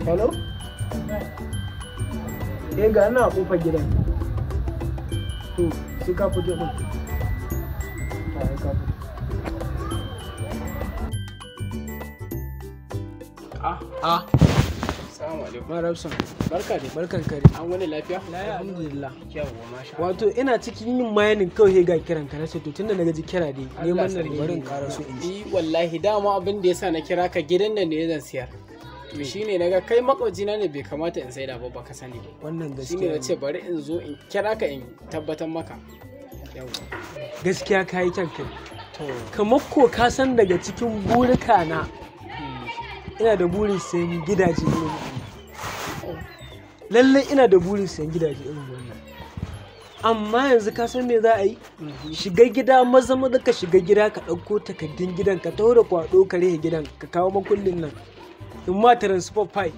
Hello? Eh, ga ina a kofar gidan. To, sai ka fito din. Ta ai ka fito. Ah, Ah, assalamu alaikum. Marabson. Barka dai. Barkan kare. An wani lafiya? Alhamdulillah. Yawwa, masha Allah. Wato ina cikin yin mining kawai sai ga kiran ka, nace to tunda na gaji kira dai neman nan sarki. bari in ƙara so in ji. Ni wallahi dama abin da yasa na kira ka gidan nan ne zan siyar. To shine naga kai makwabcina ne, bai kamata in saida ba, baka sani ba. Wannan Shine gaskiya. na ce bari in zo in kira ka in tabbatar maka. Yawwa. Gaskiya kayi kyan kai. To. Kamar ko ka san daga cikin burika na, ina da burin sayan gidaje irin wannan. Lallai ina da burin sayan gidaje irin wannan. Amma yanzu ka san me za a yi? Shiga gida, maza maza ka shiga gida ka ɗauko takardun gidan, ka taho da kwaɗo ka rihe gidan, ka kawo makullin nan. In ma transfer file.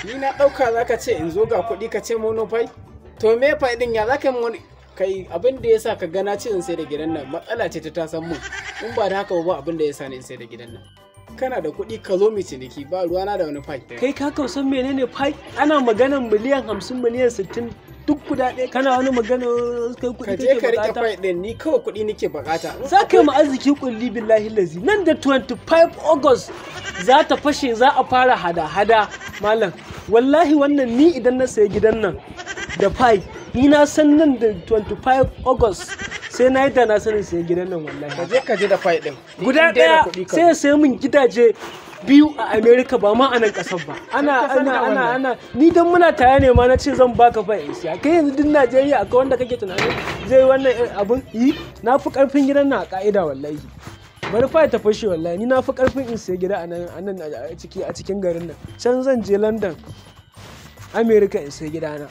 Ni na ɗauka za ka ce in zo ga kuɗi, ka ce mono fai? To me fai ɗin, ya za ka yi wani kai? Abin da yasa ka gana ce in sai da gidan nan, matsala ce ta tasan mun. In ba da haka ba, abin da yasa ne in sai da gidan nan. Kana da kuɗi ka zo mu ciniki, ba ruwana da wani fai. Kai ka san menene fai? Ana maganan miliyan 50, miliyan 60 duk guda ɗaya, kana wani magana kai Ka kuɗi je kake ka riƙe bukata. fai ɗin, ni kawai kuɗi nake bukata. Za ka yi ma arziki kulli, billahi lazi. Nan da 25 August za ta fashe, za a fara hada-hada malam. Wallahi wannan ni idan na sayi gidan nan da fai, ni na san nan da 25 August sai na yi da na sanin sayi gidan nan Ka wallahi. je ka je da fai ɗin. Ni Guda in dai da ɗaya kuɗi ka sai ya sayi min gidaje biyu a America, ba ma a nan ƙasar ba. Ana Ka san ana da ana wannan. ana ni dan muna tare ne ma na ce zan baka fa in siya. Kai yanzu duk Najeriya akwai wanda kake tunanin zai yi wannan irin abun yi? Na fi karfin gidan na a ka'ida wallahi. Bari fa ta fashe wallahi, ni na fi karfin in siya gida a nan a nan a ciki a cikin garin nan. Can zan je London, America in siya gidana.